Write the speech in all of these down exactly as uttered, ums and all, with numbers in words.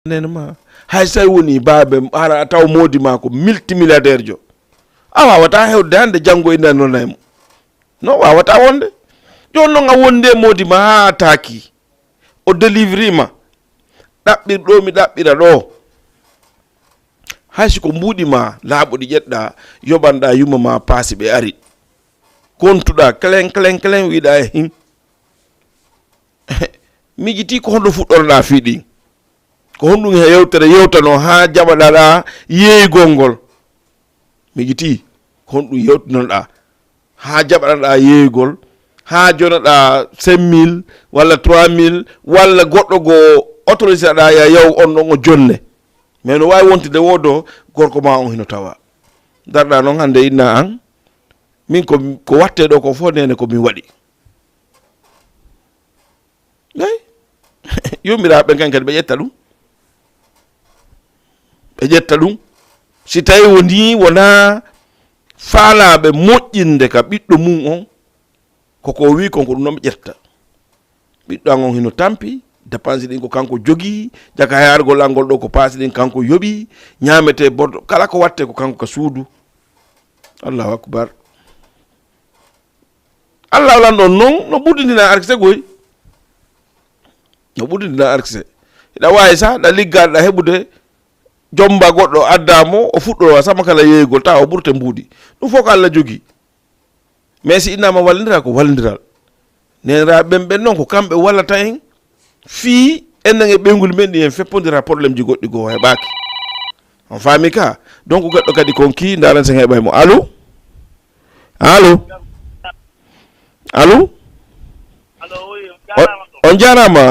Nene ma, hay so tawi woni baabe, hara a taw moodi ma ko multimilliardaire jo. A waawataa hewde hannde, janngo ina nonay mo. No waawataa wonde. Jooni non a wondi e moodi ma haa a taaki. O délivre ma. Ɗaɓɓir ɗo mi ɗaɓɓira ɗo. Hay si ko mbuuɗi ma laaɓuɗi ƴetɗa, yoɓanɗa yumma ma paasi ɓe ari. Kontuɗa, kelen, kelen, kelen, wiɗa e hin. Miijiti ko honno fuɗɗoroɗa fii ɗin. Ko honɗum he yewtere yewtano haa jaɓaɗa yeeyugol ngol? Miijiti ko honɗum yewtinoɗa haa jaɓaɗa yeeyugol, haa jonaɗa cinq mille walla trois mille walla goɗɗo goo autorisé ɗa ya yaw on ɗon o jonne. Mais no waawi wontude woodo gorko ma on hino tawa. Darɗa non hannde inna an, min ko, ko watte ɗo ko fof nene ko min waɗi. Ey, yummiraaɓe ɓen kan kadi ɓe ƴetta ɗum. Ɓe ƴetta ɗum. Si tawi woni wonaa faalaaɓe moƴƴinde ka ɓiɗɗo mum on, ko ko o wi'i kon ko ɗum ɗon ɓe ƴetta. Ɓiɗɗo an on hino tampi, dépense ɗin ko kanko jogii, jaka yaargol an ngol ɗo ko paasi ɗin kanko yoɓi, ñaametee bordo, kala ko watte ko kanko ka suudu. Allahu akbar. Allah lan ɗon non no ɓurdintinaa arkise goy. No ɓurdintinaa arkise. Hiɗa waawi sa, ɗa liggaa, ɗa heɓude jomba goɗɗo addaa mo, o fuɗɗoro sama kala yeeyugol, tawa o ɓurte mbuuɗi. Ɗum fof ko Allah jogii. Mais si innaama wallindiral, ko wallindiral. Neeniraaɓe ɓen, ɓen non ko kamɓe wallata en. Fii enen e ɓeynguuli men ɗin en feppondira problème ji goɗɗi goo heɓaaki. On faami ka? Donc goɗɗo kadi kon kii, ndaaren sen heɓay mo. Allo? Allo? Allo? Allo, oui, on O, jaaraama to. On jaaraama.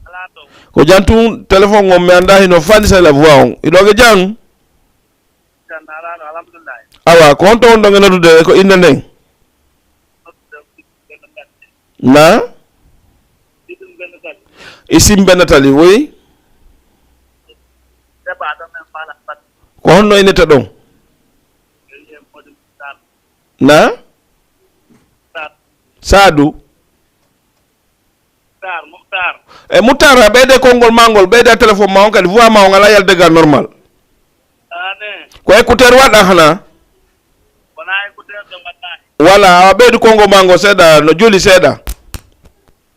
Alaa to. Ko jam tun, téléphone on mi anndaa hino fani sela voix on. Hiɗo ge jam? Jam alaa to, alhamdulillahi. Awa, ko honto wonɗon e noddude, ko innde nden? Na? Isim Benna Tali, woy. Ko honno innete ɗon? Na? Saadu? E Muttar, ɓeyde konngol maa ngol, ɓeyda téléphone maa on kadi, voix maa on alaa yalde ga normal. Ko écouteur waɗɗa xanaa? Wala, awa ɓeydu konngol maa ngol seeɗa, no joli seeɗa.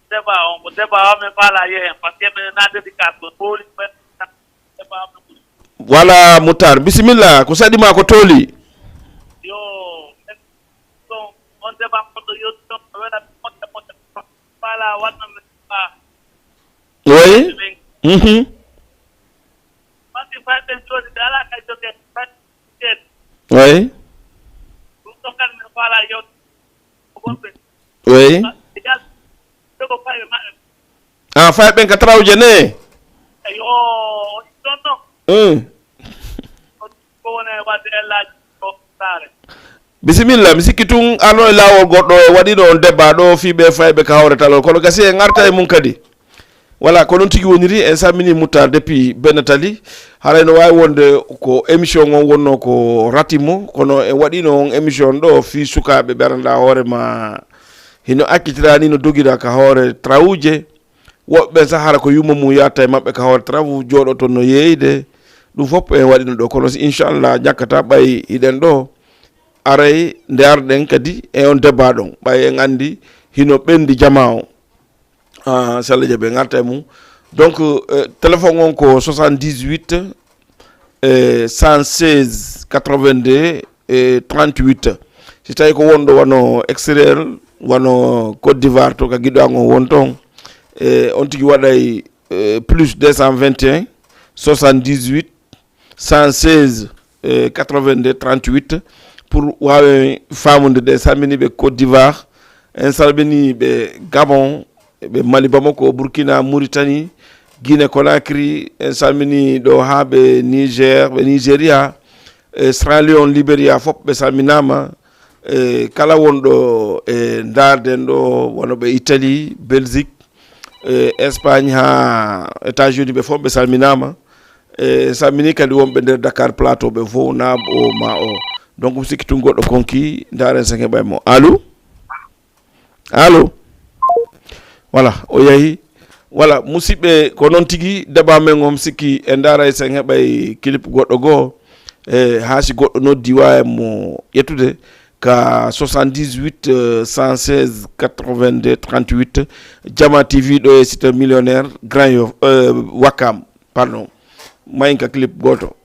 Débat on, ko débat on mi faala yehen, parce que mi na dédicace ko tooli, débat on no ɓuri. Wala, Muttar, bisimilla, ko saɗi maa ko tooli. Yo, on, on débat on ɗo yo, on, on, on, on, faala waɗno mi, ah. Oui. Mhm. Parce que fayɓe jooni ɓe alaa kay joge, fayɓe. Oui. Ɗum ɗon kadi min faala yewtude ko wonɓe. Oui. Ah, e gal, jogo fayɓe maɓɓe. Ah, fayɓe ɓen ka trawje ne? Eyo, ɗon ɗon. Mm. Ko woni e waɗde ellaaji ko saare. Bisimilla, mi sikki tun arno e laawol goɗɗo e waɗino on débat ɗo fii ɓe fayɓe ka hoore talol, kono gasi en arta e mum kadi. Wala, ko non tigi woniri, en salmini Muttar depuis Benna Tali. Haray no waawi wonde ko émission on wonno ko rati mo, kono en waɗino on émission ɗo fii sukaaɓe ɓe aranɗa hoore ma hino accitirani no dogira ka hoore trawuje. Woɓɓe ɓen sah hara ko yumma mum yatta e maɓɓe ka hoore travaux, jooɗoto no yeeyde. Ɗum fof en waɗino ɗo, kono si inchallah ñakkata ɓay hiɗen ɗo, aray nde arɗen kadi e on débat ɗon, ɓay en anndi hino ɓendi jamaa o. Ah, si Allah jaɓi en arta e mum. Donc, euh, téléphone on ko soixante-dix-huit, euh, cent seize, quatre-vingt-deux, euh, trente-huit. Si tawi ko wonɗo wano extérieur, wano Côte d'Ivoire to ka giɗo an on won ton, e on tigi waɗay, euh, plus deux cent vingt et un, soixante-dix-huit, cent seize, euh, quatre-vingt-deux, trente-huit, pour waawen faamude. En salmini ɓe Côte d'Ivoire, en salmini ɓe Gabon, ɓe Mali, Bamako, Burkina, Mauritanie, Guinée Conakry, en salmini ɗo haa ɓe Niger, ɓe Nigeria, e Sierra Leone, Liberia, fof ɓe salminaama. E kala wonɗo e ndaarden ɗo, wano ɓe Italie, Belgique, e Espagne haa États-Unis, ɓe fof ɓe salminaama. E salmini kadi wonɓe nder Dakar Plateau ɓe fof, naa o ma o. Donc, mi sikki tun goɗɗo konki, ndaaren sen heɓay mo. Allo? Allo? Voilà, o yahi. Voilà, musidɓe, ko noon tigi, debaa men on, sikki en ndaaray si en heɓay clip goɗɗo goo, e haa si goɗɗo noddi, waawen mo ƴettude ka soixante-dix-huit, euh, cent seize, quatre-vingt-deux, trente-huit, Jama T V ɗo e site millionnaire Grand Yoff, euh, Wakam, pardon. Mayen ka clip gooto.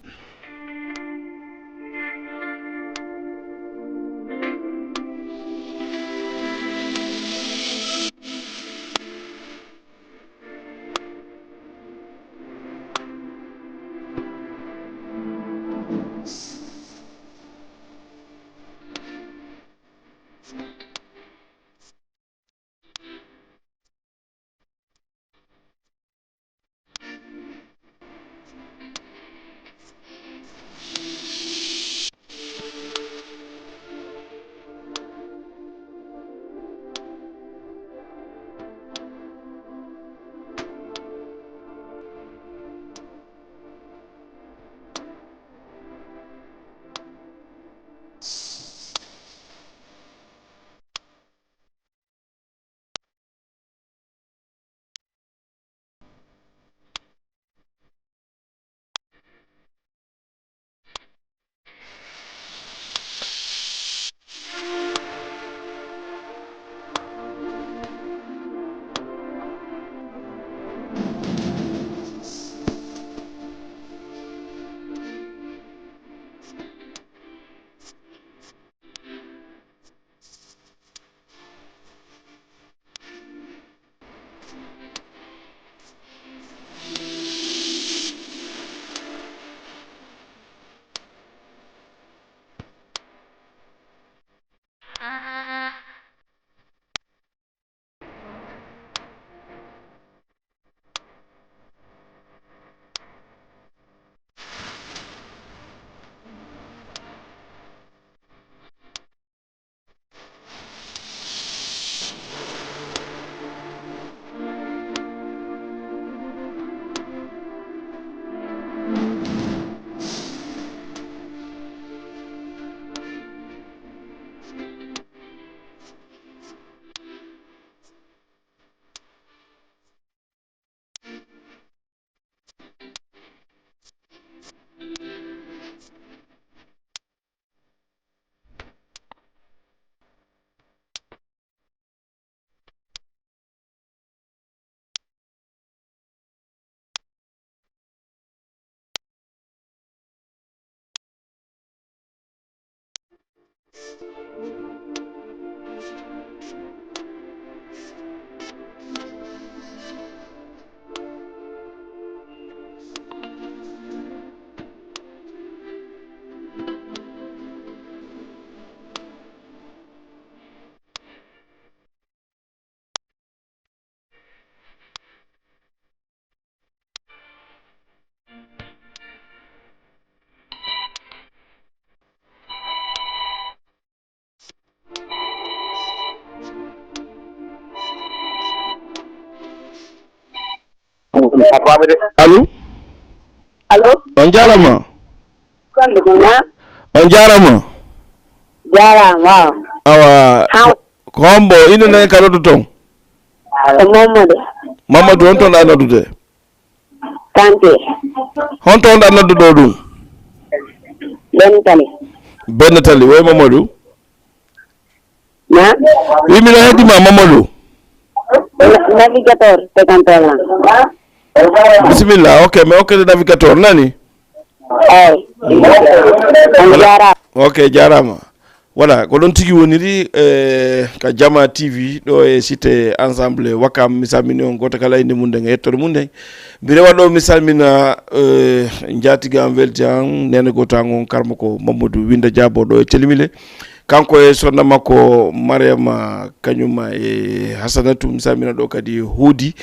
Allo? Allo? On jaaraama. Konde ko na? On jaaraama. Jaaraama. Awa, ha, ko, ko hombo ina nan ka noddu ton? Ko Mamadou. Mamadou, on ton ɗa noddude? Kanté. Honto on ɗa noddu ɗo ɗum? Benn Tali. Benn Tali, woy Mamadou. Na? Wi mi no heddi ma Mamadou. Na-, navigateur, cinquante et un. Bisimilla, ok, mais ok, navigateur, nani? Eyi. On jaaraama. Ok, jaaraama. Voilà, ko ɗon tigi woniri, eh, ka Jama T V, ɗo e site Ensemble Wakam. Mi salmini on gooto kala innde mum nden e yettoode mum nden. Mi rewa ɗo, mi salmina, eh, njaatigi am, welti am, neene gooto an on, karmo ko Mamadou Winda Diabo ɗo e Telimile. Kanko e sonna makko Mariama, kañum e Hasanatu, mi salmina ɗo kadi Huudi.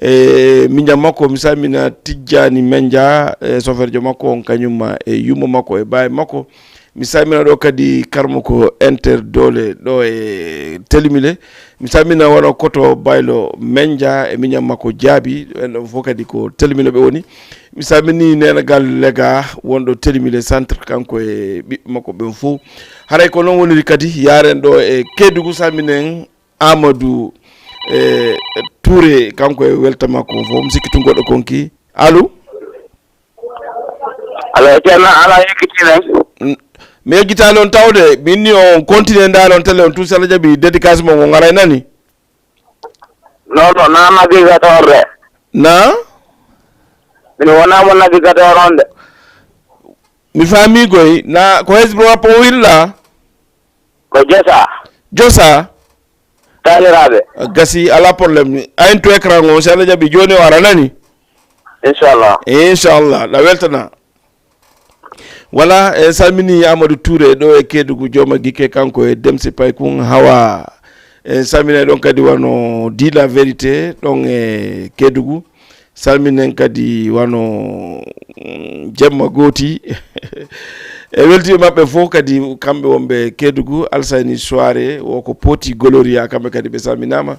E miñan makko, mi salmina Tijjani Menja, e soferjo makko on, kañum e yumma makko e baay makko. Mi salmina ɗo kadi karmo ko Inter Doole ɗo e Telimile. Mi salmina wano Koto Baylo Menja e miñan makko Jaabi. Ɓen ɗon fof kadi ko Telimile ɓe woni. Mi salmini neenagal Lega wonɗo Telimile Centre, kanko e ɓiɓɓe makko ɓen fof. Haray ko non woniri kadi, yaaren ɗo e Kedugu, salminen Amadou, e Touré, kanko e welta makko fof. Mi sikki tun goɗɗo konki. Allo? Allo, Ceerno, alaa yekkitii men. N-, mi yejjitaali on tawde, mi inni on continue ndaari on télé on, tun si Alla jaɓi dédicace mon on aray nani? Non, non, non, navigateur de. Na? Min wonaa mo navigateur on de. Mi faami koy, na ko hesbo wappo willa? Ko Josa. Josa? Taaliraaɓe. Gasi, alaa problème. Ayen to écran on, si Alla jaɓi jooni o ara nani? Inchallah. Inchallah, na weltana. Voilà, en salmini Amadou Touré ɗo e Kédougou, jooma gike kanko e Demsi Paykun Hawa. En salminay ɗon kadi wano Di La Vérité ɗon e Kédougou. Salminen kadi wano, mm, Jemma Gooti. E weltiiɓe maɓɓe fof kadi, kamɓe wonɓe Kédougou, Alsayni Soirée, wo ko Poti Gloria, kamɓe kadi ɓe salminaama.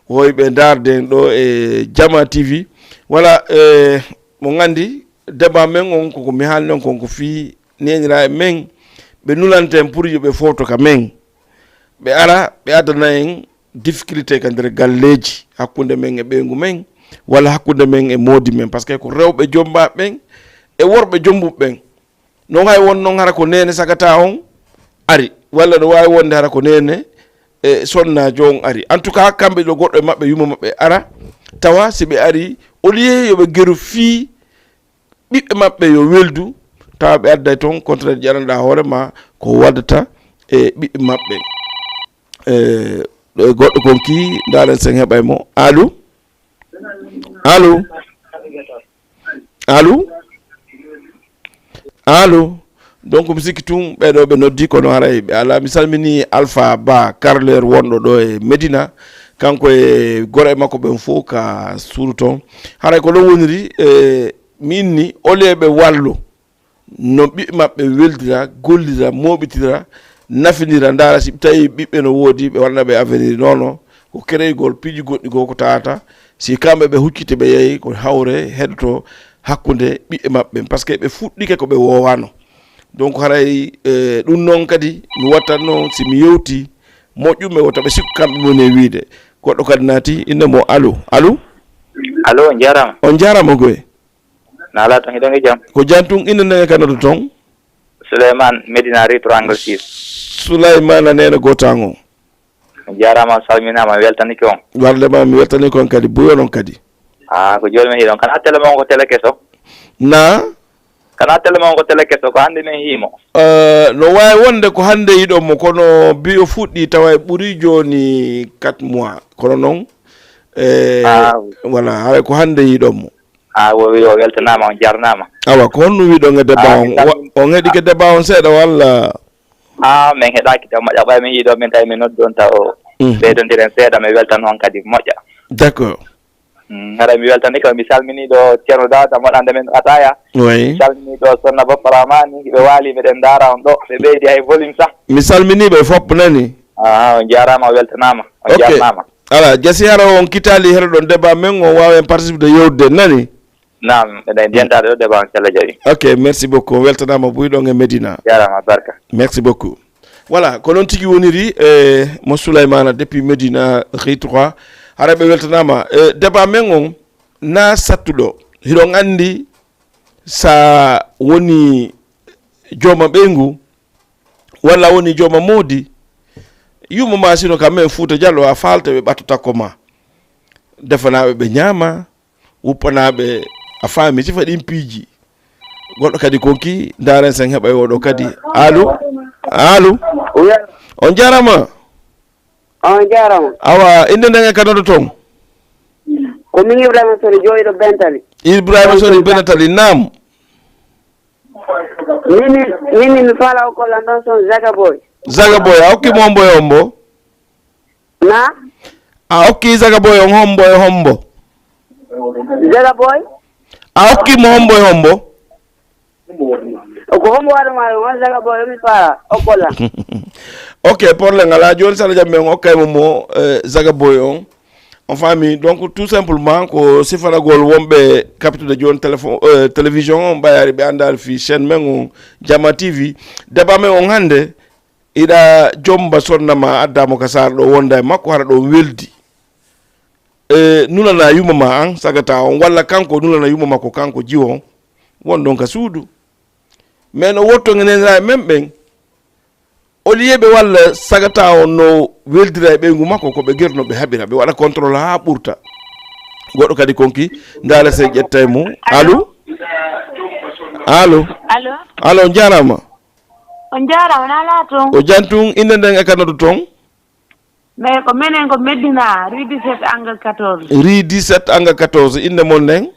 Ko hoyɓe ndaarden ɗo e Jama T V. Voilà, eh, mo nganndi, débat men on, koko mi haalni on kon, ko fii neeniraaɓe men, ɓe nulanta en pour yo ɓe fowto ka men. Ɓe ara, ɓe addana en difficulté ka nder galleeji hakkunde men e ɓeyngu men, walla hakkunde men e moodi men, parce que ko rewɓe jommbaaɓe ɓen e worɓe jommbuɓe ɓen. Non hay won non hara ko neene sagata on ari, walla no waawi wonde hara ko neene e sonnaajo on ari. En tout cas, kamɓe ɗo goɗɗo e maɓɓe yumma maɓɓe ara, tawa si ɓe ari, au lieu yo ɓe geru fii ɓiɓɓe maɓɓe yo weldu, tawa ɓe adday ton contraire ƴaranɗaa hoore ma ko waddata e ɓiɓɓe maɓɓe. E, ɗo e goɗɗo kon ki, ndaaren sen heɓay mo. Allo? Allo? Allo? Allo? Donc, mi sikki tun ɓee ɗoo ɓe noddi, kono haray ɓe alaa. Mi salmini Alpha Ba, carreleur wonɗo ɗo e Medina, kanko e gor'e makko ɓen fof ka suudu ton. Haray ko ɗon woniri, e, mi inni, au lieu ɓe wallo, no ɓiɓɓe maɓɓe weldira, gollira, mooɓitira, nafinira, ndaara si tawi ɓiɓɓe no woodi, ɓe waɗana ɓe avenir. Non, non, ko kereygol piiji goɗɗi goo ko tawata, si kamɓe ɓe hucciti ɓe yehi, ko hawre heɗoto hakkunde ɓiɓɓe maɓɓe, parce que ɓe fuɗɗike ko ɓe woowano. Donc, haray, eh, ɗum noon kadi mi wattanno, si mi yewti moƴƴuɓe, wota ɓe sikku kamɓe woni e wiide. Goɗɗo kadi naati, innde mo Allo. Allo? Allo, on njaaraama. On njaaraama koy. Naalaa tan, hiɗon e jam? Ko jam tun, innde nden e ka noddoton? Souleymane, Médina rue trois angle six. Souleymane, neene gooto an on. On jaaraama, on salminaama, mi weltanike on. Warde ma, mi weltanike on kadi, buy onon kadi. Ah, ko jooni mi hiɗon. Kana télé mon ko télé keso? Na? Kana télé mon ko télé keso, ko hannde min hiimo? Eh, no waawi wonde ko hannde yiɗon mo, kono bi o fuɗɗi tawa e ɓuri jooni quatre mois. Kono non, eh, ah, oui. Voilà, haray ko hannde yiɗon mo. Ah, wo, wo, o weltanaama, on jarnaama. Awa, ko honno wiɗon e debba on? Wa-, on heɗike debba on seeɗa walla? Ah, min heɗaaki taw moƴƴa, ɓay min yiɗo min tawi min noddi on taw. Mhm. Ɓeydondiren seeɗa, mi weltan on kadi moƴƴa. D'accord. Mm, haray mi weltanike, mi salmini ɗo Ceerno Daawda, moɗande men Ataya. Oui. Mi salmini ɗo Sonna Boppa Ramani, ɓe waali, ɓe ɗen ndaara on ɗo, ɓe ɓeydi hay volume sa. Mi salmini ɓe fof nani. Ah, on jaaraama, on weltanaama, on jarnaama. Ala, jasi hara on kitaali hara ɗon débat men on waawen participe de yewde nani? Naam, eɗen dentaade ɗo débat on, si Alla jaɓi. Ok, merci beaucoup. On weltanaama buy ɗon e Medina. Jaaraama, barka. Merci beaucoup. Voilà, ko noon tigi woniri, eh, mo Souleymane depuis Medina, rue trois. Hara ɓe weltanaama. Eh, débat men on, na sattuɗo. Hiɗon anndi sa woni jooma ɓeyngu, walla a woni jooma moodi, yumma ma sino ka men Fuuta Jallo a faalta ɓe ɓattata ko ma. Defanaa ɓe ɓe ñaama, wuppanaa ɓe a faami sifa ɗin piiji. Goɗɗo kadi konki, ndaaren sen heɓa e oɗo kadi. Allo? Allo? Oui. On jaaraama. On jaaraama. Awa, innde nden e ka noddoton? Ko min Ibrahima Sori, jooɗiiɗo Bentali. Ibrahima Sori, Bentali, naam. Min, min, min, mi faalaa o kolla non son Zaga Boy. Zaga Boy, a hokki mo hombo e hombo? Na? A hokki Zaga Boy on hombo e hombo? Zaga Boy? A hokki mo hombo e hombo? Ko hombo waɗa ma on Zaga Boy, mi faalaa o kolla. Ok, problème alaa. Jooni, si Alla jaɓi, men okkay mo mo, eh, Zaga Boy on. On faami, donc, tout simplement, ko sifanagol wonɓe captude jooni téléphone, euh, télévision on, ɓayri ɓe anndaali fii chaîne men on, Jama T V. Débat men on hannde, iɗa jomba sonna ma adda mo ka saare ɗo, wonda e makko, hara ɗo weldi. e, nulana yumma ma an, sagata on, walla kanko nulana yumma makko, kanko jiwo on, won ɗon ka suudu. Mais no wotto ngenenira e men ɓen, au lieu ɓe walla sagata on no weldira e ɓeyngu makko, ko ɓe gerno ɓe haɓira, ɓe waɗa contrôle haa ɓurta. Goɗɗo kadi konki, ndaara se ƴettay mo. Allo? Allo? Allo? Allo, on jaaraama. On jaaraama, na laa toon? O jan tun, innde nden e ka noddu toon? Mais ko menen ko Medina, rue dix-sept, angle quatorze. Rue dix-sept, angle quatorze, innde mon nden?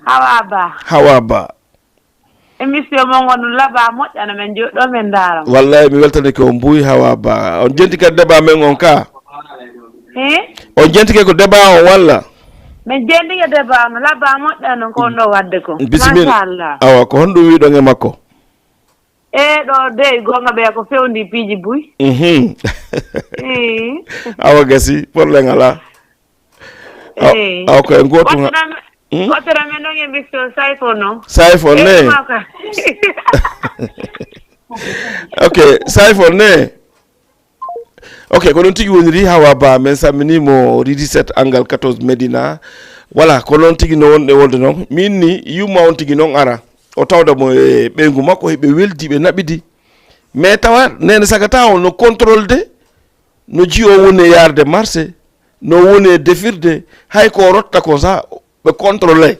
Hawa Ba. Hawa Ba. Émission mon on ɗum laba moƴƴa no men jooɗo men ndaara mo. Wallahi, mi weltanike on buy Hawa Ba. On jenti kadi débat men on ka? He? On jentike ko débat on walla? Men jentike débat on, laba moƴƴa non ko on ɗo wadde ko. Bisimilla. Machallah. Awa, ko honɗum wiɗon e makko? E ɗo dey, gonga ɓe ko fewndi piiji buy. Mhm. Ii. Awa gasi, problème alaa. Aw-, Ii. Aw ko en gootum ha-, Wattuɗo men, hmm? Wattuɗo men non e mission Saifo non. Saifo ne? Maka. Ok, Saifo ne? Ok, ko non tigi woniri Hawa Ba, men sammini mo rue dix-sept, angle quatorze Medina. Voilà, ko non tigi no wonde wolde non. Min ni, yumma on tigi non ara. O tawda mo e ɓeyngu makko, hiɓe weldi, ɓe naɓidi. Mais tawa, nene sagata on no contrôle de, no jiyo woni e yarde marché, no woni e defirde, hay ko rotta ko sa, ɓe contrôle.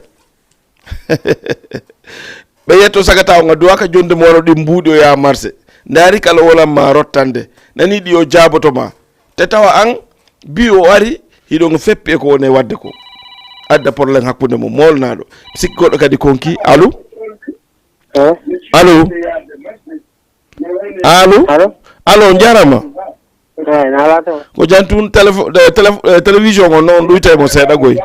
Ɓe yetto sagata on, a duwaka jonde mo wano ɗin mbuuɗi o yaha marché. Ndaari kala wolan ma rottande. Nani ɗi o jaaboto ma. Te tawa an, bi o ari, hiɗon feppi e ko woni e wadde ko. Adda problème hakkunde mo, molnaɗo. Sikki goɗɗo kadi konki, allo? Eh? Allo? Allo? Allo? Allo, on jarama. Eh, na ala to. Ko jan tun telefo-, eh, telef-, eh, télévision on non, ɗuytay mo seeɗa goy.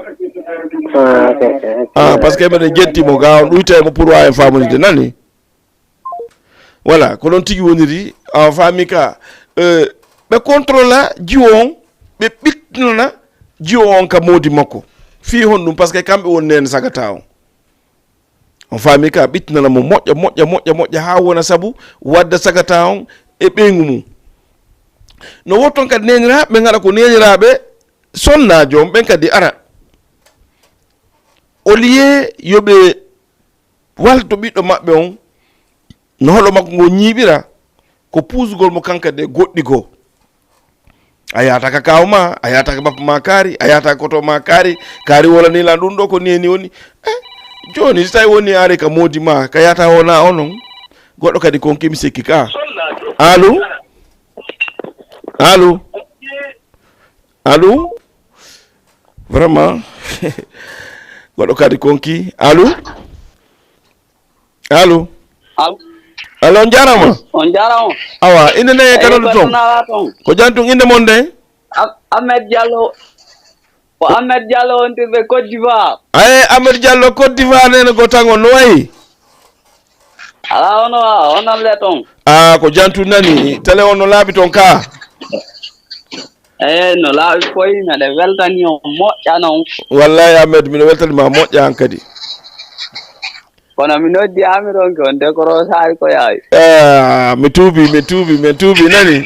Ah, ok, ok, ok. Ah, parce que meɗen jetti mo ga, on ɗuytay mo pour wa en famunde, nani? Voilà, ko non tigi woniri, a faami ka, eh, ɓe contrôla jiwo on, ɓe ɓittinana jiwo on ka moodi makko. Fii honɗum? Parce que kamɓe woni nene sagata on. On faami ka, ɓittinana mo moƴƴa, moƴƴa, moƴƴa, moƴƴa, haa wona sabu wadda sagata on e ɓeyngu mum. No wotton kadi neeniraaɓe, ɓe ngaɗa ko neeniraaɓe sonnaajo on, ɓen kadi ara. Au lieu yo ɓe walto ɓiɗɗo maɓɓe on, no hoɗo makko ngo ñiiɓira, ko puusugol mo kanka de goɗɗi goo. A yaata ka kaaw ma, a yaata ka bappa ma kaari, a yaata ka koto ma kaari, kaari wala ni lan ɗum ɗo ko ni e ni woni. Eh, jooni si tawi woni ari ka moodi ma, ka yaata wona onon. Goɗɗo kadi kon kimi sikki ka. Allo? Allo? Allo? Vraiment? Goɗɗo kadi konki. Allo? Allo? Allo? Allo, on jarama. On jarama. Awa, inde nden e ka noddu ton? Ko jan tun inde mon nden? Ahmed Diallo. Ko Ahmed Diallo wontirɓe Côte d'Ivoire. Aye, Ahmed Diallo Côte d'Ivoire nene go tango no wayi? Ala ono, ono le ton. Ah, ko jan tun nani. Télé on no laaɓi ton ka? Eh, no laaɓi koy, miɗo weltani on moƴƴa non. Wallahi, Ahmed, miɗo weltani ma moƴƴa an kadi. Kono mi noddi Amiron ke on dekoro saari ko yaawi. Ah, mi tuubi, mi tuubi, mi tuubi, nani?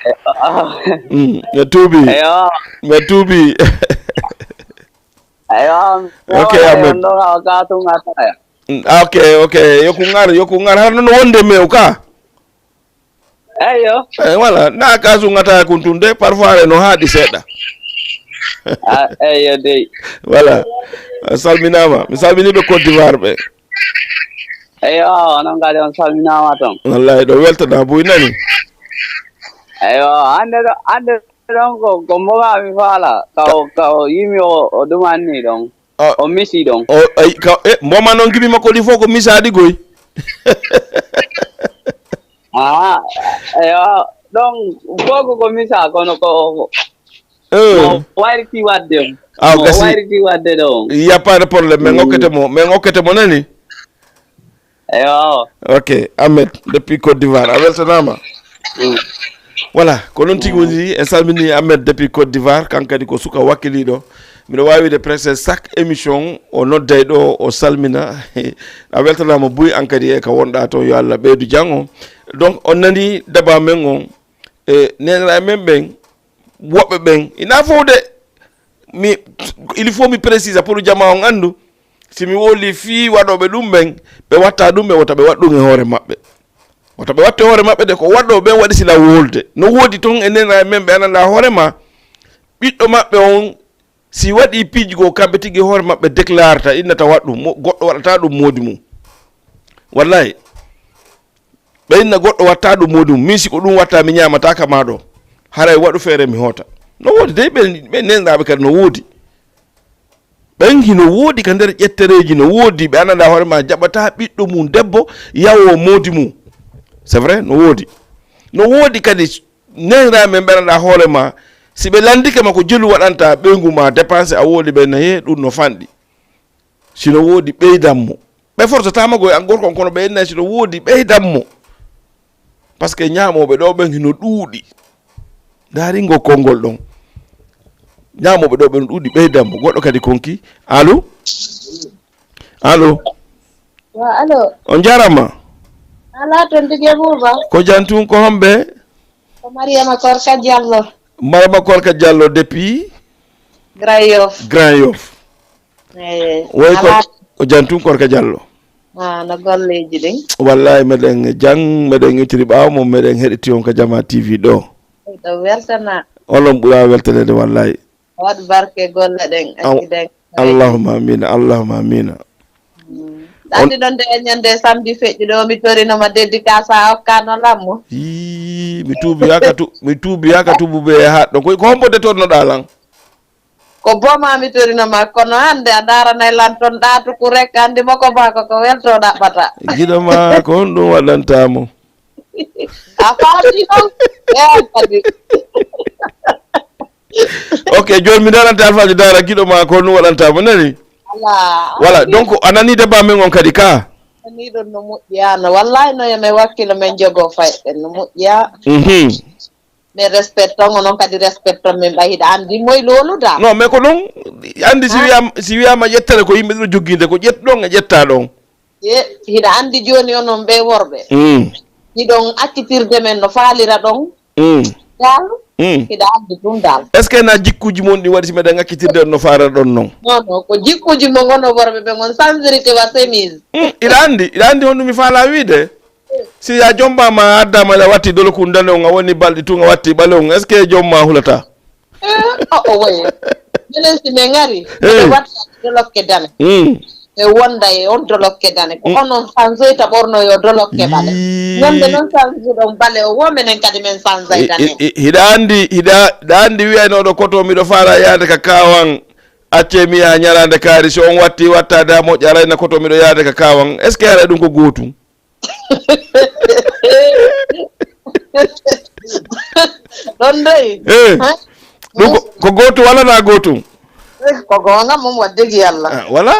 Eh, ah. Mm, mi tuubi. Eyo. Mi tuubi. Eyo, ok, Ahmed. Ndo ka ka tun ataya. Mm, ok, ok. Yo ku ngar, yo ku ngar. Har no wonde mew ka? Eyo. Eh, voilà. Na ka su ngata kun tun de, parfois no haɗi seeɗa. Ah, eyo dey. Voilà. A salminaama. Mi salmini ɓe Côte d'Ivoire ɓe. Eyo, onon kadi on salminaama ton. Wallahi, ɗo weltana buy nani. Eyo, hande ɗo, hande ɗon ko, ko mboga mi faala. Ka o, ka o yimi o, o dumanni ɗon. Ah, o misi ɗon. O, ay, ka, eh, mboma non gimi makko ɗi fof ko misaaɗi goy. Ah, eyo, ɗon fof ko, ko misa, kono ko, ko, eh, mo wayriti wadde on. Ah, mo gasi. Wayriti wadde ɗo on. Il y a pas de problème, mais, mm, ngokkete mo, mais ngokkete mo nani? Eyo. Ok, Ahmed, depuis Côte d'Ivoire. A weltanaama. Mm. Voilà, ko non tigi woni, en salmini Ahmed depuis Côte d'Ivoire, kan kadi ko suka wakkiliiɗo. Miɗo waawi de presque chaque émission, o nodday ɗo, o salmina. A weltanaama buy an kadi e ka wonɗa toon, yo Allah ɓeydu janngo. Donc, on nani daba men on, e neeniraaɓe men ɓen, woɓɓe ɓen, ina fow de, mi, il faut mi précise pour jamaa on anndu, si mi wowlii fii waɗooɓe ɗum ɓen, ɓe watta ɗum ɓe, wota ɓe waɗ ɗum e hoore maɓɓe. Wota ɓe watte hoore maɓɓe de, ko waɗooɓe ɓen waɗi sila wolde. No woodi ton e nena e men ɓe ananɗaa hoore maa, ɓiɗɗo maɓɓe on, si waɗii piiji goo, kamɓe tigi hoore maɓɓe déclarata, innata waɗ ɗum, mo-, goɗɗo waɗataa ɗum moodi mum. Wallahi. Ɓe inna goɗɗo watta ɗum moodi mum. Min si ko ɗum watta, mi ñaamataa ka maa ɗoo. Haray waɗu feere mi hoota. No woodi dey, ɓen, ɓen nenɗaaɓe kadi no woodi. Ɓen hino woodi ka nder ƴettereeji, no woodi ɓe ananɗaa hoore maa jaɓataa ɓiɗɗo mum debbo yawoo moodi mum. C'est vrai, no woodi. No woodi kadi nenɗaaɓe men ɓe ananɗaa hoore maa, si ɓe lanndike ma ko jelu waɗanta ɓeyngu maa dépense, a wooli ɓe na, "Hee, ɗum no fanɗi." Si no woodi, ɓeydan mo. Ɓe forsataa ma goy an gorko on, kono ɓe innay si no woodi, ɓeydan mo. Parce que ñaamooɓe ɗoo ɓen hino ɗuuɗi. Ndaari ngol konngol ɗon. Ñaamooɓe ɗoo ɓen ɗuuɗi, ɓeydan mo. Goɗɗo kadi konki. Allo? Allo? Wa, allo. On jaaraama. Alaa ton dige Buuba. Ko jam tun, ko homɓe? Ko Mariama Korka Diallo. Mariama Korka Diallo depuis? Grand Yoff. Grand Yoff. Eey, woy ko, alaa. Ko jam tun, Korka Diallo. Ah, no golleeji ɗin? Wallahi, meɗen jam, meɗen ittiri ɓaawo mum, meɗen heɗiti on ka Jamaa T V ɗoo. Ɗo weltana. Onon ɓura weltaneede, wallahi. Waɗ barke golle ɗen, Al-, accident. Allahumma amiin, Allahumma amiin. Mm. On anndi non de ñande samedi feƴƴi ɗoo, mi torino ma dédicace a okkaano lammo. Yii, mi tuubi yaa ka tu-, mi tuubi yaa ka tuubu be e haɗɗo. Ko, ko hombo de tornoɗaa lan? Ko boma mi torino ma, kono hannde a daaranay lan ton ɗaatuku rek, anndi mo ko ba ko, ko welto ɗaɓɓata. Giɗo ma, ko honɗum waɗanta mo? A faami non? Eey, kadi. Ok, jooni mi darante Alfaaji Daara, giɗo ma, ko honɗum waɗanta mo, nani? Alaa. Voilà, donc, a nanii debba men on kadi ka? Nii ɗon no moƴƴi, ana. Wallahi, no yo men wakkilo men jogo fay, no moƴƴi. Mhm. Mais respecton, onon kadi respecton min, ɓay hiɗa anndi moy loluda. Non, mais ko ɗum, anndi si wiyaama, si wiyaama ƴettere ko yimɓe ɗiɗo jogginde, ko ƴettuɗon e ƴettaa ɗon. Ye, hiɗa anndi jooni onon ɓee worɓe. Mm. Hiɗon accitirde men no faalira ɗon. Mm. Dal, mm, hiɗa anndi ɗum dal. Est-ce que na jikkuuji mon ɗi waɗi si meɗen accitirde on no faalira ɗon non? Non, non, ko jikkuuji mon onon worɓe ɓen on sansirike wa chemise. Mm, hiɗa anndi, hiɗa anndi honɗum mi faalaa wiide? Si a jombaama, a addaama, a watti doloku dane on, a woni balɗi tun, a watti ɓale on, est-ce que jomma hulataa? Eh, o, o, woye. Minen si min ngari, eh, miɗo watti dolokke dane. Mm. E wonda e on dolokke dane. Ko, mm, onon sansoyta ɓorno yo dolokke ɓale. Yii. Ñande non sansuɗon ɓale o, wo minen kadi min sansay dane. I, i, i, hiɗa anndi, hiɗa, hiɗa anndi wi'aynooɗo koto miɗo faala yaade ka Kaawan, accee mi yaha ñalaande kaari, si on watti wattaade haa moƴƴa, arayna koto miɗo yaade ka Kaawan. Est-ce que haray ɗum ko gootum? Ɗon dey. Eh. Hah? Ɗum ko, ko gootum walla na gootum? Eh, ko goonga mum, waɗde gi Yalla. Ah, voilà.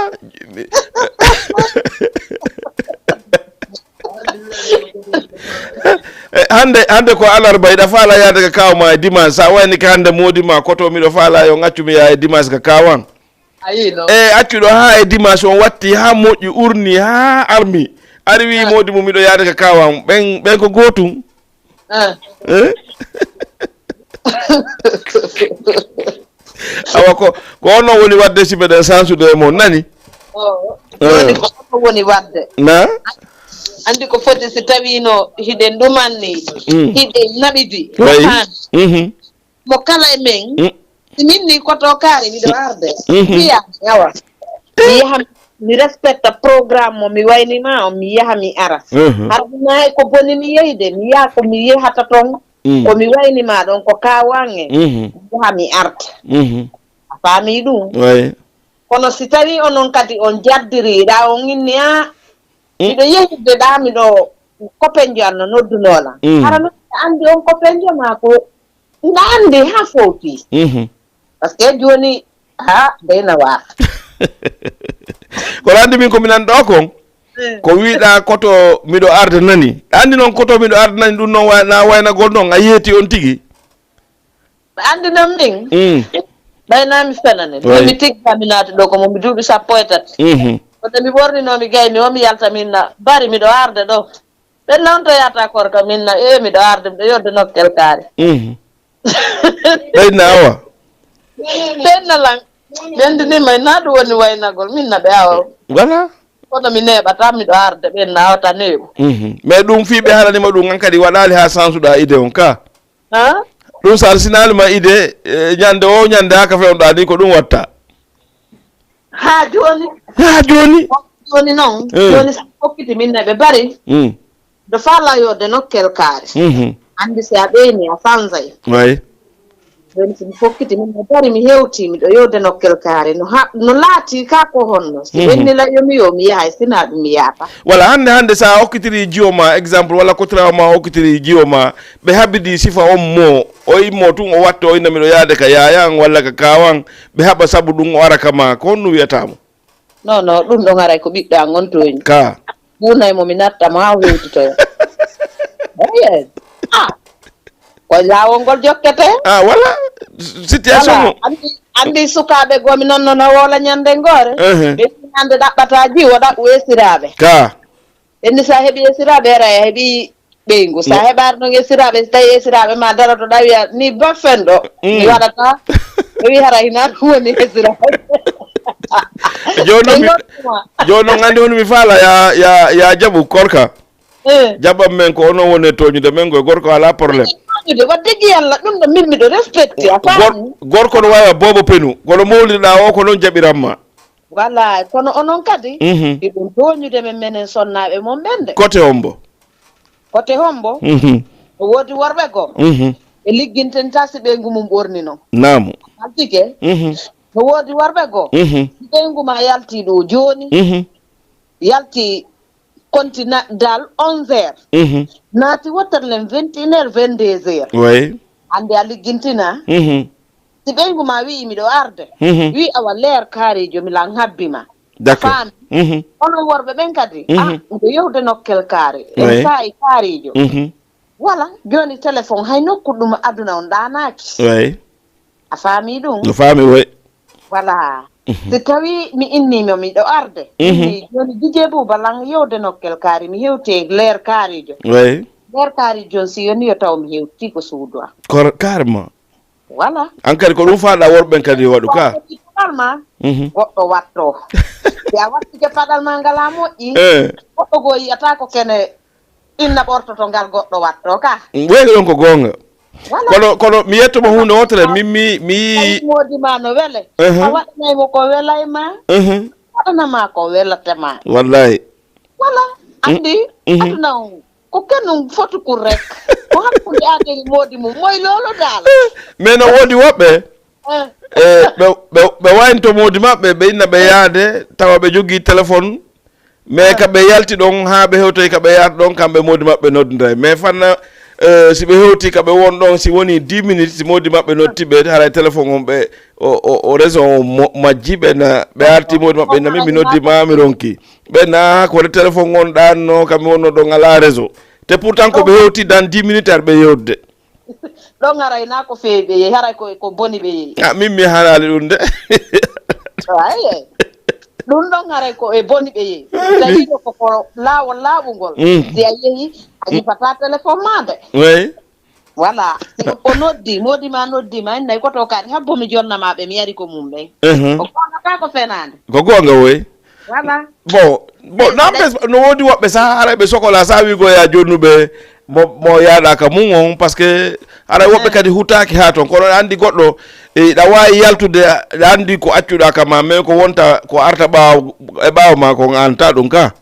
Eh, hannde, hannde ko alarba, hiɗa faala yaade ka kaaw ma e dimanche. Sa wayni ka hannde moodi ma, koto miɗo faala yo accu mi yaha e dimanche ka Kaawan. A yii non? E accuɗo haa e dimanche on watti, haa moƴƴi, urni, haa armi. Ari wi'i, ah, moodi mum, miɗo yaade ka Kaawan. Ɓen, ɓen ko gootum. Ah. Eh? Awa ko, ko on non woni waɗde si meɗen sansude e mon, nani? Oh. Eh. Jooni ko on non woni waɗde. Na? Anndi ko foti si tawiino hiɗen ɗumanni, mm, hiɗen naɓidi. Wayi. Faami. Mhm. Mo kala e men, mm, si min ni koto kaari, miɗo arde. Mhm. Fiya, awa. Mi yaha, mi respecta programme mo mi wayni ma on, mi yaha, mi ara. Mhm. Hara ɗum ko boni mi yehi de, mi yaha ko mi yehata ton, mm, ko mi wayni ma ɗon, ko Kaawan en. Mhm. Mi yaha, mi arta. Mhm. A faami ɗum? Wayi. Kono si tawi onon kadi on jaddiri, ɗa on inni, a, mm, miɗo yehude ɗa, miɗo, kopenjo an no noddunoo lan. Mm. Hara non, a anndi on kopenjo maa ko Nda anndi haa fowti. Mhm. Parce que jooni, haa, dey na waar. Kono anndi min ko mi nan ɗoo kon, eh, ko wiiɗaa koto miɗo arde nani. Anndi non koto miɗo arde nani, ɗum non wa-, na waynagol non, a yeeti on tigi. Anndi non min? Mm. Ɓay na mi fenane. Wayi. Min mi tigi ka mi naati ɗoo ko mo mi duuɓi sappo e tati. Mhm. Ko nde mi ɓorninoo mi gayni o mi yalta min na bari miɗo arde ɗoo. Ɓen non to yahata korka min na, ee, miɗo arde, miɗo yodde nokkel kaari. Mhm. Ɓe inna awa. Ɓe inna lan. Ɓe ndini may na ɗum woni waynagol. Min na ɓe awa. Voilà. Kono mi neeɓata, miɗo arde, ɓe inna awata neeɓu. Mhm. Mais ɗum fii ɓe haɗanima ɗum, an kadi waɗaali haa sansuɗaa idée on ka. Ha? Ɗum salsinaali ma idée, eh, ñande o ñande haa ka fewndo ani ko ɗum watta. Haa jooni. Haa jooni. Jooni non, Eh. jooni so hokkiti min ne ɓe bari. Mm. Ɓe faalaa yodde nokkel kaari. Mhm. Anndi si a ɓeyni a sansay. Way. Jooni so mi hokkiti min ne bari mi hewti miɗo yodde nokkel kaari. No ha-, no laati ka ko honno. Si Mhm. ɓenni la yo mi yo mi yahay, sina ɗum mi yaata. Wala hannde, hannde so a hokkitiri jiwo ma, exemple, wala kotirawo ma hokkitiri jiwo ma, ɓe habidi sifa on mo, o immo tun o watta o inna miɗo yaade ka yaayan walla ka kaawan, ɓe haɓa sabu ɗum o ara ka ma, ko honno wiyata mo? Non, non, ɗum ɗon haray ko ɓiɗɗo an on tooñi. Ka. Ɓurnay mo mi natta mo haa o hewtitoya. Eyen. Ah. Ko laawol ngol jokkete. Ah, wala. Situation Wala. mo. Anndi, anndi sukaaɓe goo mi non non o woola ñande ngoore. Ehe. Ɓe ñande ɗaɓɓata jiwo ɗaɓɓu esiraaɓe. Ka. Ɓe ni sa heɓi esiraaɓe ara a heɓi ɓeyngu. Sa Mo- heɓaari non esiraaɓe, si tawi esiraaɓe ma daroto ɗa wiya ni baffen ɗo. Mm. Mi waɗata. Ɓe wi hara hina ɗum woni esiraaɓe. Jooni non Ɓe mi, ngodduma. jooni non anndi hono mi faala ya, ya, ya jaɓu korka. Eh. Jaɓan men ko onon woni e tooñude men ko e gorko alaa problème. Tooñude, wadde gi Yalla, ɗum ɗo min miɗo respecte, a Gor-, faami? gorko no waawi boobo penu, kono mowliɗaa o ko non jaɓiran ma. Wallaahi, kono onon kadi, Mhm. hiɗon tooñude men, menen sonnaaɓe mon ɓen de. Kote hombo? Kote hombo? Mhm. No woodi worɓe goo, Mhm. ɓe liggintinta si ɓeyngu mum ɓorni non. Naamu. Altike, Mhm. no woodi worɓe goo, Mhm. si ɓeyngu ma yalti ɗo jooni, Mhm. yalti continental onze heures, Mhm. naati wottere nden vingt et une heures, vingt-deux heures. Way. Hannde a liggintina. Mhm. Si ɓeyngu ma wi'i miɗo arde, Mhm. wi'i awa leer kaariijo mi lan habbi ma. D'accord. Faami. Mhm. Onon worɓe ɓen kadi, Mhm. ah, miɗo yewde nokkel kaari. En Way. saa'i kaariijo. Mhm. Wala, jooni téléphone hay nokku ɗum aduna on ɗaanaaki. Way. A faami ɗum? No faami, way. Wala. Mhm. Si tawi mi inni mo miɗo arde, Mhm. inni jooni Dj Buuba lan yewde nokkel kaari, mi hewti e leer kaariijo. Way. Leer kaariijo on si yoni yo taw mi hewti ko suudu am. Kor-, carrément. Wala. An kadi ko ɗum faaɗa worɓe ɓen kadi waɗu ka. Ko ɗum faaɗa ma, Mhm. goɗɗo watto. Si a wattike paɗal ma ngal a moƴƴi, Eh. goɗɗo goo yi'ata ko kene inna ɓortoto ngal goɗɗo watto ka. Weeli ɗon ko goonga. Wala. Kono, kono mi yetto mo huunde wootere, min mi, mi Tawi moodi ma no wele. Uh-huh. A waɗanay mo ko welay ma. Uh-huh. Waɗana ma ko welata ma. Wallahi. Wala. Mm. Andi, Mhm. aduna on. Ko kanum fotu kun rek. Ko hakkunde aadee moodi mum. Moy loolo daal. Mais no woodi woɓɓe, Eh. eh, ɓe, ɓe, ɓe waynto moodi maɓɓe, ɓe inna ɓe yaade, tawa ɓe jogii téléphone. Mais Eh. ka ɓe yalti ɗon, haa ɓe hewtoy ka ɓe yahata ɗon, kamɓe moodi maɓɓe noddondiray. Mais fanna, eh, si ɓe hewti ka ɓe won ɗon, si woni dix minutes, si moodi maɓɓe noddi ɓe, haray téléphone on ɓe, o, o, o réseau on mo-, majji, ɓe na, ɓe arti moodi maɓɓe, na min mi noddi ma, mi ronki. Ɓe na ko téléphone on ɗaanno, ka mi wonno ɗon alaa réseau. Te pourtant ko ɓe hewti dans dix minutes ar ɓe yewtude. Ɗon haray na ko feewi ɓe yehi, haray ko, ko boni ɓe yehi. Ah, min mi hanaali ɗum de. Aye. Ɗum ɗon haray ko e boni ɓe yehi. Tawi ko, ko laawol laaɓungol. Mm. Si a yehi, a Mm. jifataa téléphone ma de. Oui. Voilà. Si o noddi, moodi ma noddi ma, en nayi ko to kaari, habbo mi jonna ma ɓe, mi yari ko mum ɓen. Mhm. O goonga ka ko fenaande. Ko goonga woy. Voilà. Bon, bon, n'empêche, no woodi woɓɓe sah, haray ɓe sokola sah wiigo ya jonnuɓe mo, mo yaaɗa ka mum on, parce que haray woɓɓe Eh. kadi hutaaki haa ton. Kono aɗa anndi goɗɗo, e, ɗa waawi yaltude, aɗa anndi ko accuɗa ka ma, mais ko wonta, ko arta ɓaawo, e ɓaawo ma kon, an ta ɗum ka.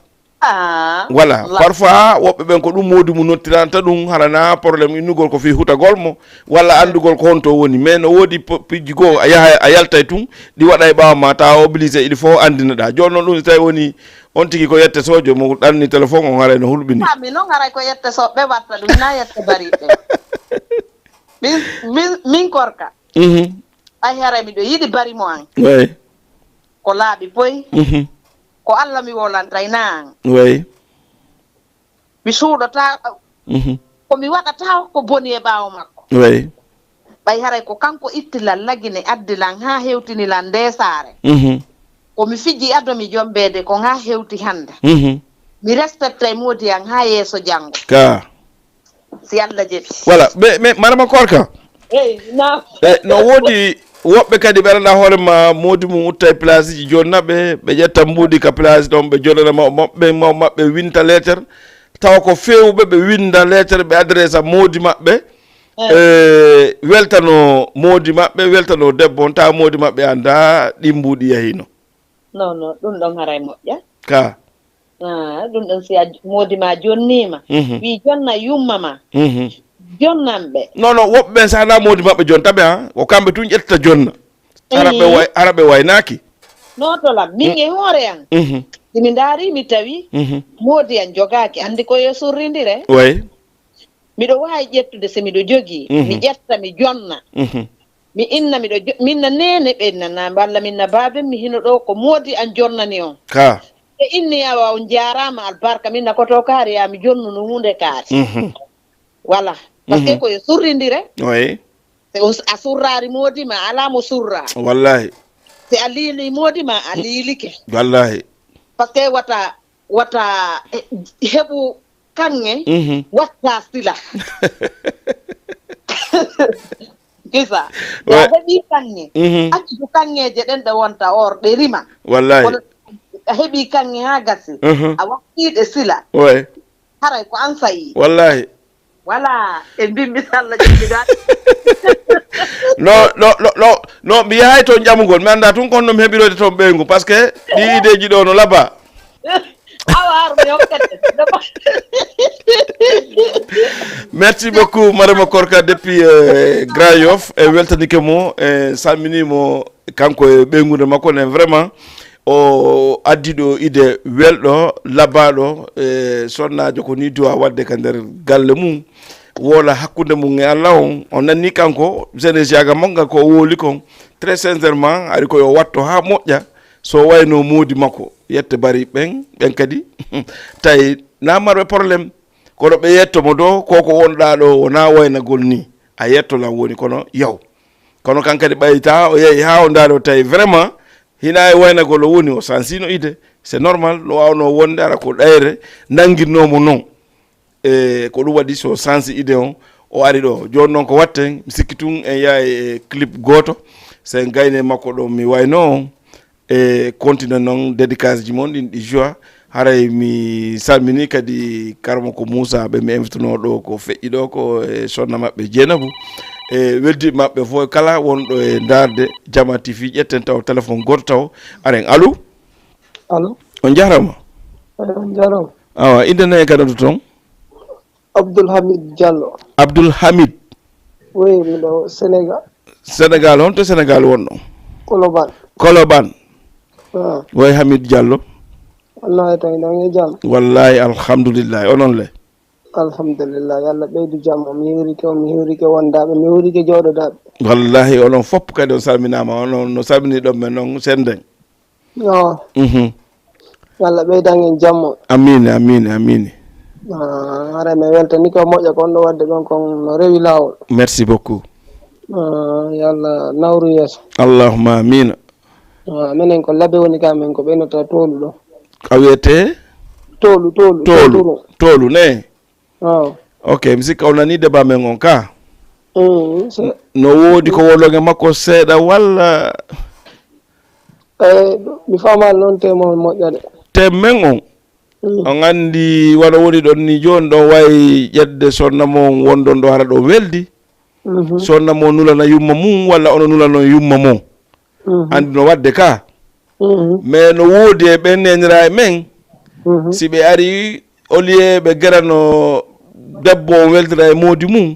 Ah, Voilà. la- Parfois, woɓɓe ɓen ko ɗum moodi mu nottiranta ɗum, hara na problème innugol ko fii hutagol mo, walla anndugol ko honto woni. Mais no woodi po-, piiji goo, a yaha, a yaltay tun, ɗi waɗa e ɓaawo ma, ta obligé, il faut anndinaɗa. Jooni non ɗum, si tawi woni on tigi ko yette sojo, mo ɗanni téléphone on, haray no hulɓini. Ah, mi non haray ko yette soɓɓe watta ɗum, na yette bariɓe. Min, min, min korka. Mhm. Ay, haray miɗo yiɗi bari mo an. Way. Ko laaɓi poy. Mhm. Ko Alla mi wolantay na an. Way. Mi suuɗata, Mhm. ko mi waɗata ko boni e ɓaawo makko. Way. Ɓay haray ko kanko itti lan lagine addi lan haa hewtini lan nde saare. Mhm. Ko mi fiji ado mi jombeede ko haa hewti hannde. Mhm. Mi respectay moodi an haa yeeso janngo. Ka. Si Alla jaɓi. Voilà, mais, mais, Marama Korka, Eyi, naam. E, no woodi woɓɓe kadi ɓe anndaa hoore ma, moodi mum utta e place ji, jonna ɓe, ɓe ƴetta mbuuɗi ka place ɗon, ɓe jonnana ma-, maɓɓe, ma-, maɓɓe winta leeter, tawa ko feewuɓe, ɓe winda leeter, ɓe adresa moodi maɓɓe, Eh. e, weltano moodi maɓɓe, weltano debbo on, tawa moodi maɓɓe anndaa ɗin mbuuɗi yahiino. Non, non, ɗum ɗon haray moƴƴa. Ka. Ah, ɗum ɗon si a j-, moodi ma jonniima, Mhm. wii jonna yumma ma. Mhm. Jonnan ɓe. Non, non, woɓɓe ɓen si alaa moodi maɓɓe jonta ɓe, ah, ko kamɓe tun ƴetta jonna. Hara ɓe Eyi. way-, hara ɓe waynaaki. Nootol am, min Mm. e hoore an. Mhm. Si mi ndaari, mi tawi Mhm. moodi an jogaaki, anndi ko yo surrindire. Way. Miɗo waawi ƴettude si miɗo jogii, Mhm. mi ƴetta, mi jonna. Mhm. Mi inna, miɗo jo-, minna neene ɓe nana, walla minna baaben, mi hino ɗoo ko moodi an jonnani on. Ka. Ɓe inni, awa, on jaaraama, albarka, minna ko to kaari yaa mi jonnuno huunde kaari. Mhm. Voilà. Parce que Mhm. ko yo surrindire. Oui. Si on s-, a surraari moodi ma, alaa mo surraa. Wallahi. Si a liili moodi ma, a liilike. Wallahi. Parce que wata, wata, eh, heɓu kaŋŋe, Mhm. watta sila. Gisa. Wa- Ya heɓi kaŋŋe. Mhm. Accu kaŋŋeeje ɗen ɗe wonta or, ɗe rima. Wallahi. Kono a heɓi kaŋŋe haa gasi. Mhm. A watti ɗe sila. Ouais. Haray ko an sayi. Wallahi. Wala, e mbimmi salla joggi daɗi. No, no, no, no, no, mi yahay toon ƴamugol. Mi anndaa tun kon no mi heɓiroyde toon ɓeyngu, parce que ɗii ideeji ɗoo no laba. Awa, har mi hokkete. Merci beaucoup, Marema Korka, depuis, euh, Grand Yoff. En weltanike mo, en salminii mo, kanko e ɓeynguure makko nden. Vraiment, o addi ɗoo idée welɗo, labaaɗo, e sonnaajo ko nii duwaa waɗde ka nder galle mum, woola hakkunde mum e Alla on. On nanii kanko, jeunesse yaaga makko ngal ko o wooli kon, très sincèrement, ari ko yo watto haa moƴƴa, so wayno moodi makko. Yette bari ɓen, ɓen kadi, tawi na marɓe problème, kono ɓe yetto mo ɗoo, ko ko wonɗaa ɗoo, wonaa waynagol nii. A yetto lan woni, kono yaw. Kono kan kadi ɓay tawa o yehi haa o ndaari o tawi vraiment hina e waynagol o woni, o sansino idée. C'est normal, no waawnoo wonde hara ko ɗayre nanngirnoo mo non. E ko ɗum waɗi so sansi idée on, o ari ɗoo. Jooni noon ko waɗten, mi sikki tun en yahay e clip gooto. So en gaynii e makko ɗoo, mi waynoo on. E continue non dédicace ji mon ɗin ɗi joie. Haray mi salmini kadi Karamoko Moussa ɓe mi invituno ɗo ko feƴƴi ɗo ko e sonna maɓɓe Jeenabu. E weldi maɓɓe fof kala wonɗo e ndaarde Jama T V ƴetten taw téléphone gooto taw aren. Allo? Allo? On jarama. Eyi, on jarama. Awa, inde nayi kadi to ton? Abdoul Hamid Diallo. Abdoul Hamid. Oui, miɗo Sénégal. Sénégal, honto Sénégal wonno? Colobane. Colobane. Ah. Woy Hamid Diallo. Wallahi tawi ɗon e jam. Wallahi alhamdulillah. Onon le? Alhamdulillah. Yo Allah ɓeydu jam. Mi hiwrike on, mi hiwrike wondaaɓe, mi hiwrike jooɗodaaɓe. Wallahi onon fof kadi on salminaama. Onon no salmini ɗon men noon senden. Yo. Mhm. Yo Allah ɓeydan en jammo. Amiin, amiin, amiin. Ah, hara mi weltani ko moƴƴa kon ɗo waɗde ɗon kon no rewi laawol. Merci beaucoup. Ah, yo Allah nawru yeeso. Allahumma amiin. Ah, menen ko Labe woni ka, men ko ɓeynata Toolu ɗo. A wiyete? Toolu, Toolu, Toolu, Toolu. Toolu, ne? Ah. Ok, mi sikka o nanii débat men on ka. Mm, c'est No woodi ko wologe makko seeɗa walla? Eh, mi faamaali noon te mo moƴƴa de. Te men on? Mm. On anndi wano woni ɗon ni jooni ɗon wayi ƴetde sonna mon wondon ɗo hara ɗo weldi. Mhm. Sonna mo nulana yumma mum walla ono nulano yumma mo. Mhm. Anndi no waɗde ka. Mhm. Mais no woodi e ɓen neeniraaɓe men, mhm, si ɓe ari, au lieu ɓe gerano debbo on weltira e moodi mum,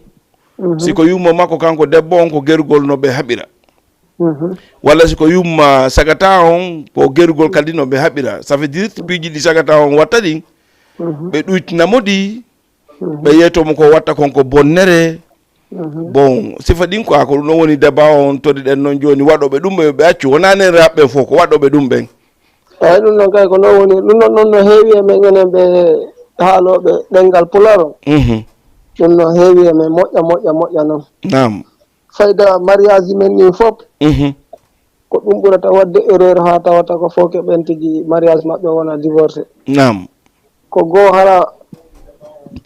mhm, si ko yumma makko kanko debbo on ko gerugol no ɓe haɓira. Mhm. Walla si ko yumma sagata on, ko gerugol kadi no ɓe haɓira. Ça veut dire, piiji ɗi sagata on watta ɗin, mhm, ɓe ɗuytina mo ɗi, mhm, ɓe yeeto mo ko watta kon ko bonnere. Mhm. Bon, sifa ɗin quoi, ko ɗum ɗon woni débat on toriɗen non jooni, waɗooɓe ɗum ɓe, ɓe accu. Wonaa nen rap ɓen fof, ko waɗooɓe ɗum ɓen. Eyi, ɗum ɗon kay ko non woni, ɗum ɗon non no heewi e men enen ɓe haalooɓe ɗemngal Pulaar on. Mhm. Ɗum no heewi e men moƴƴa, moƴƴa, moƴƴa non. Naam. Fayda mariage men ɗin fof. Mhm. Ko ɗum ɓurata waɗde erreur haa tawata ko fof ke ɓen tigi mariage maɓɓe wona divorcé. Naam. Ko goo hara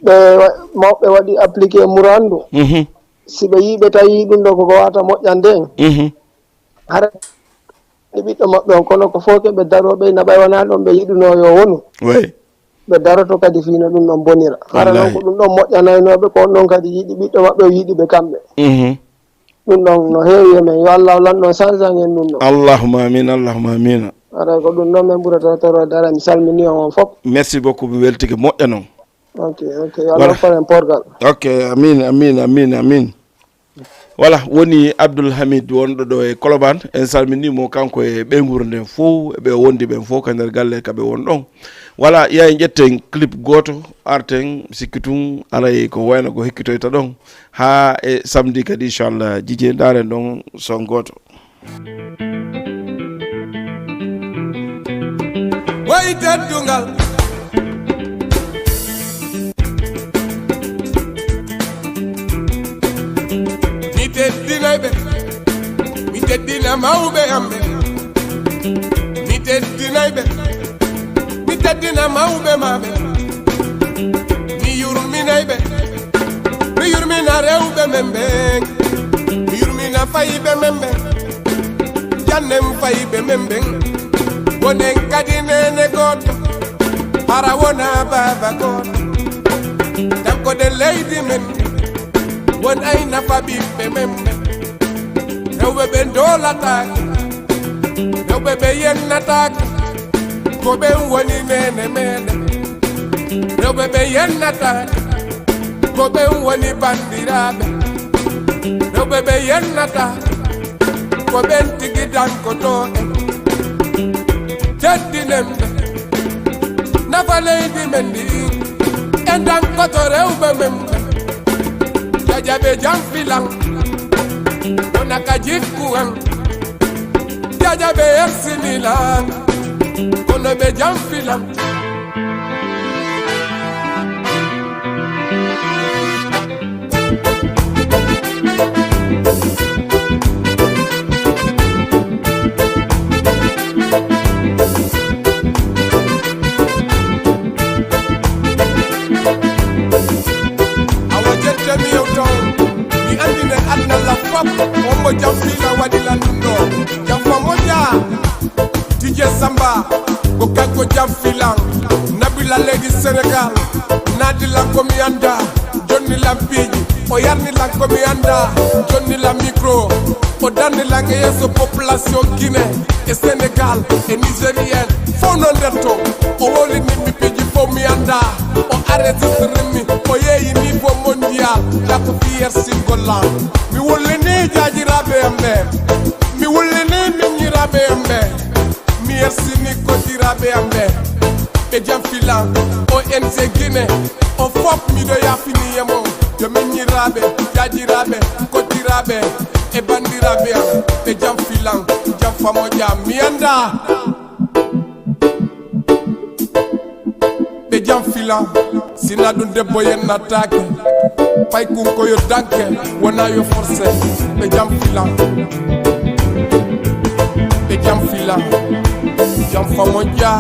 ɓe wa-, mawɓe waɗi appliqué murandu. Mhm. Si ɓe yii ɓe tawi ɗum ɗo koko wata moƴƴande en, Mhm. hara ɓiɗɗo maɓɓe on, kono ko fof ke ɓe darooɓe, ina ɓay wonaa ɗon ɓe yiɗunoo yo wonu. Oui. Ɓe daroto kadi fii no ɗum ɗon bonira. Hara non Wallaahi. ko ɗum ɗon moƴƴanaynooɓe, ko on ɗon kadi yiɗi ɓiɗɗo maɓɓe o yiɗi ɓe kamɓe. Mhm. Ɗum ɗon no heewi e men. Yo Allah lanɗo sansan en ɗum ɗon. Allahumma amin, Allahumma amin. Haray ko ɗum ɗon men ɓurata toro dara. Mi salmini on, on fof. Merci beaucoup, mi weltike moƴƴa non. Ok, ok. Yo Allah Voilà. Okkor en porgal. Ok, amin, amin, amin, amin. Voilà, woni Abdoul Hamid wonɗo ɗo e Colobane. En salminii mo kanko e ɓeynguure nden fof, e ɓe o wondi ɓen fof ka nder galle ka ɓe won ɗon. Voilà, ya en ƴetten clip gooto, arten, sikki tun aray ko wayno ko hekkitoyta ɗon. Haa e samedi kadi, inchallah, Jije, ndaaren ɗon son gooto. Way teddungal. Mi teddinay ɓe, mi teddina mawɓe am ɓe. Mi teddinay ɓe, mi teddina mawɓe ma ɓe. Mi yurminay ɓe, mi yurmina rewɓe men ɓen. Mi yurmina fayɓe men ɓen. Jannen fayɓe men ɓen. Wonen kadi neene gooto, hara wona baaba gooto. Tankoɗen leydi men, won ay nafa ɓiɓɓe men ɓen. Rewɓe ɓe ndoolataake, rewɓe ɓe yennataake, ko ɓen woni neene meɗen. Rewɓe ɓe yennataake, ko ɓen woni banndiraaɓe. Rewɓe ɓe yennataake, ko ɓen tigi dankotoo en. Teddinen ɓe, nafa leydi men ndi, en dankoto rewɓe men ɓe. Jaja ɓe jam filan, wona ka jikku an. Jaja ɓe ersini lan, kono ɓe jam filan. Awa jette mi yewta on, mi anndine aduna la fop, on mo jam fiila waɗi lan ɗum ɗo. Jam fa moƴƴa, D J Samba, ko kanko jam filan. Nabila leydi Sénégal, naati lan ko mi annda, jonni lan piiji, o yarni lan ko mi annda, jonni lan micro, o darni lan e yeeso population Guinée e Sénégal e Nigérian, fof no nder to, o wowlini mi piiji fof mi annda, o enregistré mi, o yeeyi niveau mondial, la ko fier single lan. Mi wullini jaajiraaɓe am ɓe, mi wullini miñiraaɓe am ɓe. Mi yersini koddiraaɓe am ɓe, ɓe jam filan, O N G Guinée, on fof miɗo yaafini e mon, yo miñiraaɓe, jaajiraaɓe, koddiraaɓe, e banndiraaɓe am, ɓe jam filan, jam fa moƴƴa, mi annda. Ɓe jam filan, sina ɗum debbo yennataake. Pay kun ko yo danke, wona yo forcé. Ɓe jam filan, ɓe jam filan, jam fa moƴƴa.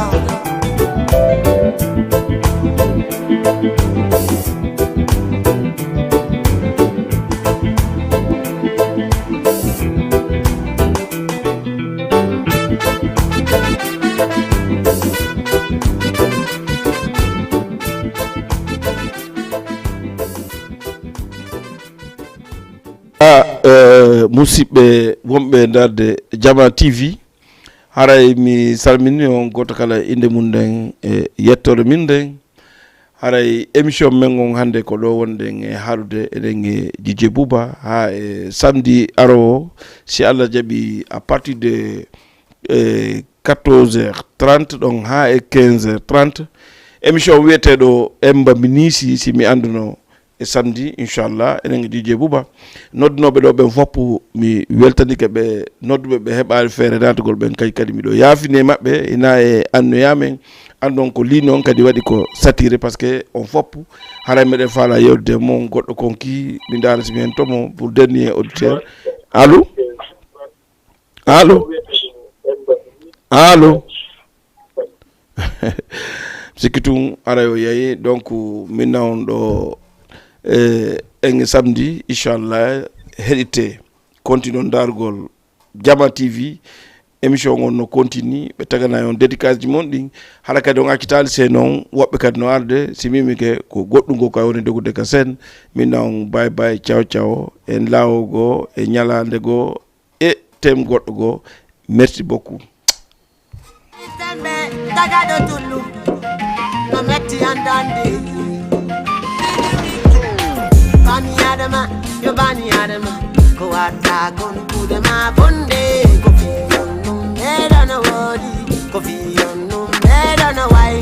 Ah, eh, musidɓe wonɓe e darde Jama T V, haray mi salmini on gooto kala innde mum nden e yettoore min nden. Haray émission men on hannde ko ɗo wonɗen e haaɗude eɗen e Jije Buuba haa e samedi aroowo, si Allah jaɓi, à partir de, eh, quatorze heures trente ɗon haa e quinze heures trente. Émission wiyeteeɗo Emba Minisi, si mi annduno, e samedi, inchallah, eɗen e Jije Buuba. Noddunooɓe ɗo ɓen fof, mi weltanike ɓe, nodduɓe ɓe heɓaali feere naatugol ɓen, kadi, kadi miɗo yaafini e maɓɓe, ina e annoya men, anndon ko ligne on kadi waɗi ko saturé, parce que on fof, haray meɗen faala yewtude e mon goɗɗo konki, mi ndaara si mi hento mo pour dernier auditeur. Allô? Allô? Allô? Sikki tun aray o yahi, donc, min na on ɗo, eh, en samedi, inchallah, heɗite. Kontinon ndaargol Jama T V. Émission on no continue, ɓe tagana on dédicace ji mon ɗin. Hara kadi on accitaali se non, woɓɓe kadi no arde, si mimi ke ko goɗɗum ko kay woni dogude ka sen. Min na on bye bye, ciao ciao. En laawo goo, e ñalaande goo, e tem goɗɗo goo. Merci beaucoup. Sembe, tagaɗo tullu, no metti andande. Bani Adama, yo bani Adama, ko watta kon kuuɗe ma bonde. Ko fii on ɗum meɗano woodi, ko fii on ɗum meɗano way.